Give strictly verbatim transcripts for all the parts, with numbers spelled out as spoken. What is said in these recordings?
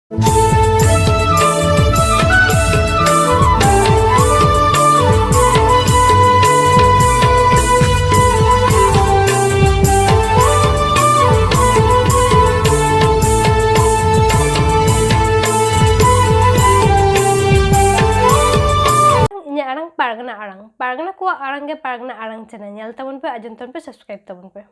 ᱤᱧᱟᱹᱜ ᱟᱲᱟᱝ ᱯᱟᱨᱜᱟᱱᱟ ᱟᱲᱟᱝ, ᱯᱟᱨᱜᱟᱱᱟ ᱠᱚᱣᱟᱜ ᱟᱲᱟᱝ ᱜᱮ ᱯᱟᱨᱜᱟᱱᱟ ᱟᱲᱟᱝ channel ᱧᱮᱞ ᱛᱟᱵᱚᱱ ᱯᱮ, ᱟᱸᱡᱚᱢ ᱛᱟᱵᱚᱱ ᱯᱮ, subscribe ᱛᱟᱵᱚᱱ ᱯᱮ᱾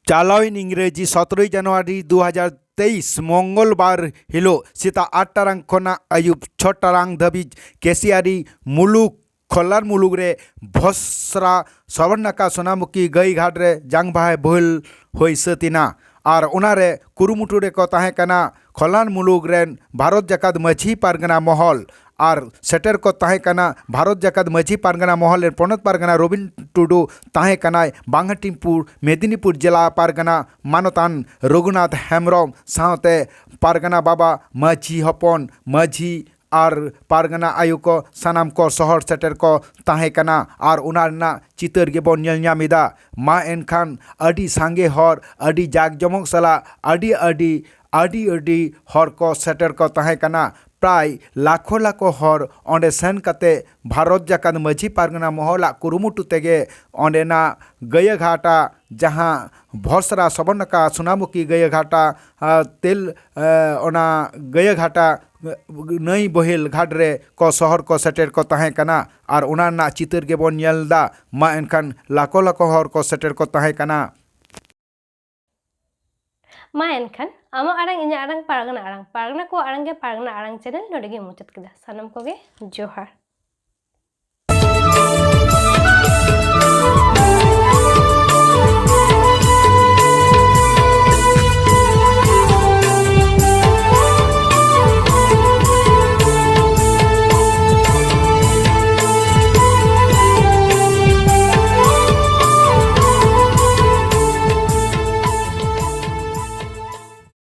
ᱪᱟᱞᱟᱣᱮᱱ ᱤᱝᱨᱮᱡᱤ ᱥᱚᱛᱨᱚᱭ ᱡᱟᱱᱩᱣᱟᱨᱤ ᱫᱩ ᱦᱟᱡᱟᱨ ᱛᱮᱭᱤᱥ ᱢᱚᱝᱜᱚᱞᱵᱟᱨ ᱦᱤᱞᱳᱜ ᱥᱮᱛᱟᱜ ᱟᱴ ᱴᱟᱲᱟᱝ ᱠᱷᱚᱱᱟᱜ ᱟᱹᱭᱩᱵ ᱪᱷᱚ ᱴᱟᱲᱟᱝ ᱫᱷᱟᱹᱵᱤᱡ ᱠᱮᱥᱤᱭᱟᱨᱤ ᱢᱩᱞᱩᱠ, ᱠᱷᱚᱞᱞᱟᱱ ᱢᱩᱞᱩᱠ ᱨᱮ ᱵᱷᱚᱥᱨᱟ ᱥᱚᱵᱚᱨᱱᱟᱠᱟ ᱥᱳᱱᱟᱢᱩᱠᱷᱤ ᱜᱟᱹᱭ ᱜᱷᱟᱴ ᱨᱮ ᱡᱟᱝ ᱵᱟᱦᱟ ᱵᱳᱦᱮᱞ ᱦᱩᱭ ᱥᱟᱹᱛ ᱮᱱᱟ᱾ ᱟᱨ ᱚᱱᱟᱨᱮ ᱠᱩᱨᱩᱢᱩᱴᱩ ᱨᱮᱠᱚ ᱛᱟᱦᱮᱸ ᱠᱟᱱᱟ ᱠᱷᱚᱞᱞᱟᱱ ᱢᱩᱞᱩᱠ ᱨᱮᱱ ᱵᱷᱟᱨᱚᱛ ᱡᱟᱠᱟᱛ ᱢᱟᱹᱡᱷᱤ ᱯᱟᱨᱜᱟᱱᱟ ᱢᱚᱦᱚᱞ, ᱟᱨ ᱥᱮᱴᱮᱨ ᱠᱚ ᱛᱟᱦᱮᱸ ᱠᱟᱱᱟ ᱵᱷᱟᱨᱚᱛ ᱡᱟᱠᱟᱛ ᱢᱟᱹᱡᱷᱤ ᱯᱟᱨᱜᱟᱱᱟ ᱢᱚᱦᱚᱞ ᱨᱮᱱ ᱯᱚᱱᱚᱛ ᱯᱟᱨᱜᱟᱱᱟ ᱨᱚᱵᱤᱱ ᱴᱩᱰᱩ, ᱛᱟᱦᱮᱸ ᱠᱟᱱᱟᱭ ᱵᱟᱝᱦᱟᱴᱤᱯᱩᱨ ᱢᱮᱫᱤᱱᱤᱯᱩᱨ ᱡᱮᱞᱟ ᱯᱟᱨᱜᱟᱱᱟ ᱢᱟᱱᱚᱛᱟᱱ ᱨᱚᱜᱷᱩᱱᱟᱛᱷ ᱦᱮᱢᱵᱨᱚᱢ, ᱥᱟᱶᱛᱮ ᱯᱟᱨᱜᱟᱱᱟ ᱵᱟᱵᱟ, ᱢᱟᱹᱡᱷᱤ ᱦᱚᱯᱚᱱ, ᱢᱟᱹᱡᱷᱤ ᱟᱨ ᱯᱟᱨᱜᱟᱱᱟ ᱟᱭᱳ ᱠᱚ ᱥᱟᱱᱟᱢ ᱠᱚ ᱥᱚᱦᱚᱨ ᱥᱮᱴᱮᱨ ᱠᱚ ᱛᱟᱦᱮᱸ ᱠᱟᱱᱟ᱾ ᱟᱨ ᱚᱱᱟ ᱨᱮᱱᱟᱜ ᱪᱤᱛᱟᱹᱨ ᱜᱮᱵᱚᱱ ᱧᱮᱞ ᱧᱟᱢ ᱮᱫᱟ᱾ ᱢᱟ ᱮᱱᱠᱷᱟᱱ ᱟᱹᱰᱤ ᱥᱟᱸᱜᱮ ᱦᱚᱲ, ᱟᱹᱰᱤ ᱡᱟᱠ ᱡᱚᱢᱚᱠ ᱥᱟᱞᱟᱜ ᱟᱹᱰᱤ ᱟᱹᱰᱤ ᱟᱹᱰᱤ ᱟᱹᱰᱤ ᱦᱚᱲ ᱠᱚ ᱥᱮᱴᱮᱨ ᱠᱚ ᱛᱟᱦᱮᱸ ᱠᱟᱱᱟ᱾ ᱯᱨᱟᱭ ᱞᱟᱠᱷᱚ ᱞᱟᱠᱷᱚ ᱦᱚᱲ ᱚᱸᱰᱮ ᱥᱮᱱ ᱠᱟᱛᱮ ᱵᱷᱟᱨᱚᱛ ᱡᱟᱠᱟᱛ ᱢᱟᱹᱡᱷᱤ ᱯᱟᱨᱜᱟᱱᱟ ᱢᱚᱦᱚᱞᱟᱜ ᱠᱩᱨᱩᱢᱩᱴᱩ ᱛᱮᱜᱮ ᱚᱸᱰᱮᱱᱟᱜ ᱜᱟᱹᱭᱟᱹ ᱜᱷᱟᱴᱟ, ᱡᱟᱦᱟᱸ ᱵᱷᱚᱥᱨᱟ ᱥᱚᱵᱚᱨᱱᱟᱠᱟ ᱥᱳᱱᱟᱢᱩᱠᱷᱤ ᱜᱟᱹᱭᱟᱹ ᱜᱷᱟᱴᱟ, ᱟᱨ ᱛᱮᱞ, ᱮ, ᱚᱱᱟ ᱜᱟᱹᱭᱟᱹ ᱜᱷᱟᱴᱟ, ᱮ, ᱱᱟᱹᱭ ᱵᱚᱦᱮᱞ ᱜᱷᱟᱴ ᱨᱮ ᱠᱚ ᱥᱚᱦᱚᱨ ᱠᱚ ᱥᱮᱴᱮᱨ ᱠᱚ ᱛᱟᱦᱮᱸ ᱠᱟᱱᱟ᱾ ᱟᱨ ᱚᱱᱟ ᱨᱮᱱᱟᱜ ᱪᱤᱛᱟᱹᱨ ᱜᱮᱵᱚᱱ ᱧᱮᱞ ᱮᱫᱟ᱾ ᱢᱟ ᱮᱱᱠᱷᱟᱱ ᱞᱟᱠᱷᱚ ᱞᱟᱠᱷᱚ ᱦᱚᱲ ᱠᱚ ᱥᱮᱴᱮᱨ ᱠᱚ ᱛᱟᱦᱮᱸ ᱠᱟᱱᱟ᱾ ᱢᱟ ᱮᱱᱠᱷᱟᱱ ᱟᱢᱟᱜ ᱟᱲᱟᱝ ᱤᱧᱟᱹᱜ ᱟᱲᱟᱝ ᱯᱟᱨᱜᱟᱱᱟ ᱟᱲᱟᱝ, ᱯᱟᱨᱜᱟᱱᱟ ᱠᱚᱣᱟᱜ ᱟᱲᱟᱝ ᱜᱮ ᱯᱟᱨᱜᱟᱱᱟ ᱟᱲᱟᱝ channel ᱱᱚᱰᱮ ᱜᱮᱧ ᱢᱩᱪᱟᱹᱫ ᱠᱮᱫᱟ᱾ ᱥᱟᱱᱟᱢ ᱠᱚᱜᱮ ᱡᱚᱦᱟᱨ᱾